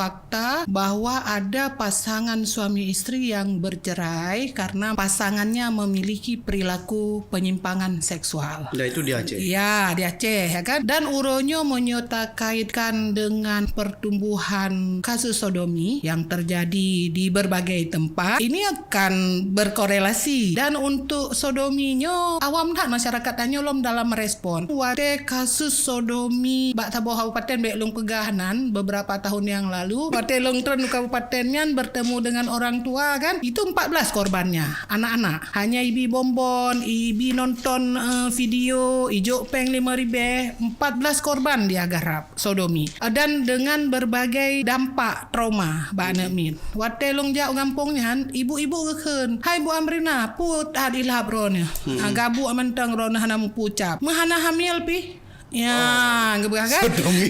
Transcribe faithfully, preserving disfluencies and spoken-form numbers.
fakta bahwa ada pasangan suami istri yang bercerai karena pasangannya memiliki perilaku penyimpangan seksual. Dah itu di Aceh. Ya, di Aceh, ya kan. Dan uroe nyoe meunyoe takaitkan dengan pertumbuhan kasus sodomi yang terjadi di berbagai tempat, ini akan berkorelasi. Dan untuk sodomi nyoe, awam that masyarakat tanyoe lom dalam respon. Watèe kasus sodomi bak saboh kabupaten, bèk lôn peugah nan, beberapa tahun yang lalu, watèe lôn treun u kabupaten nyan bertemu dengan orang tua kan, itu empat belas korbannya, anak-anak. Hanya ibi bonbon, ibi nonton eh, video, ijok pèng lima ribèe, empat belas korban dia garap sodomi. Dan dengan berbagai dampak trauma bak aneuk miet. Watèe lôn jak u gampông nyan, ibu-ibu geukheun, "Hai Bu Amrina, peue that ilap droeneuh? Ah, gabuk mantong droeneuh hana meupucap. Meuhana hamil pih?" Ya, geupeugah kan? Sodomi.